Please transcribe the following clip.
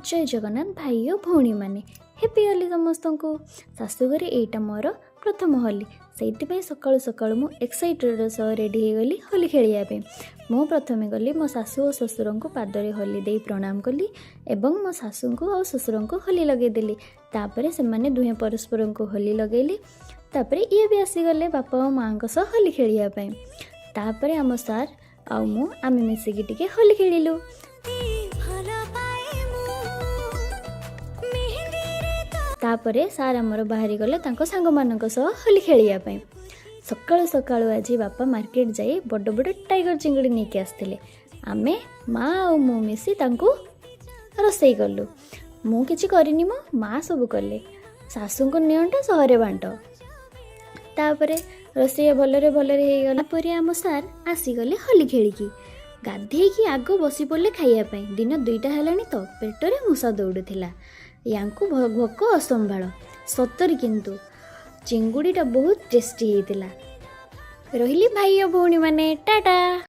ଜୟ ଜଗନ୍ନାଥ ଭାଇ ଓ ଭଉଣୀମାନେ, ହ୍ୟାପି ହୋଲି ସମସ୍ତଙ୍କୁ। ଶାଶୁଘରେ ଏଇଟା ମୋର ପ୍ରଥମ ହୋଲି, ସେଇଥିପାଇଁ ସକାଳୁ ସକାଳୁ ମୁଁ ଏକ୍ସାଇଟେଡ଼ର ସହ ରେଡ଼ି ହେଇଗଲି ହୋଲି ଖେଳିବା ପାଇଁ। ମୁଁ ପ୍ରଥମେ ଗଲି, ମୋ ଶାଶୁ ଓ ଶ୍ୱଶୁରଙ୍କୁ ପାଦରେ ହୋଲି ଦେଇ ପ୍ରଣାମ କଲି ଏବଂ ମୋ ଶାଶୁଙ୍କୁ ଆଉ ଶ୍ୱଶୁରଙ୍କୁ ହୋଲି ଲଗେଇଦେଲି। ତାପରେ ସେମାନେ ଦୁହେଁ ପରସ୍ପରଙ୍କୁ ହୋଲି ଲଗେଇଲେ। ତାପରେ ଇଏ ବି ଆସିଗଲେ ବାପା ଓ ମାଆଙ୍କ ସହ ହୋଲି ଖେଳିବା ପାଇଁ। ତାପରେ ଆମ ସାର୍ ଆଉ ମୁଁ, ଆମେ ମିଶିକି ଟିକେ ହୋଲି ଖେଳିଲୁ। ଭଲ ପାଏ ମୁଁ ମେହେନ୍ଦୀରେ ତ ତାପରେ ସାର୍ ଆମର ବାହାରି ଗଲେ ତାଙ୍କ ସାଙ୍ଗମାନଙ୍କ ସହ ହୋଲି ଖେଳିବା ପାଇଁ। ସକାଳୁ ସକାଳୁ ଆଜି ବାପା ମାର୍କେଟ ଯାଇ ବଡ଼ ବଡ଼ ଟାଇଗର ଚିଙ୍ଗୁଡ଼ି ନେଇକି ଆସିଥିଲେ। ଆମେ ମା ଆଉ ମୁଁ ମିଶି ତାଙ୍କୁ ରୋଷେଇ କଲୁ। ମୁଁ କିଛି କରିନି, ମୋ ମା ସବୁ କଲେ। ଶାଶୁଙ୍କୁ ନିଅଣ୍ଟ ସହରେ ବାଣ୍ଟ। ତାପରେ ରୋଷେଇ ଭଲରେ ଭଲରେ ହେଇଗଲା ପରେ ଆମ ସାର୍ ଆସିଗଲେ ହୋଲି ଖେଳିକି। ଗାଧେଇକି ଆଗ ବସି ପଡ଼ିଲେ ଖାଇବା ପାଇଁ। ଦିନ 2ଟା ହେଲାଣି ତ ପେଟରେ ମୂଷା ଦୌଡ଼ୁଥିଲା। ୟାଙ୍କୁ ଭୋକ ଅସମ୍ଭାଳ ସତରେ। କିନ୍ତୁ ଚିଙ୍ଗୁଡ଼ିଟା ବହୁତ ଟେଷ୍ଟି ହେଇଥିଲା। ରହିଲି ଭାଇ ଓ ଭଉଣୀମାନେ, ଟାଟା।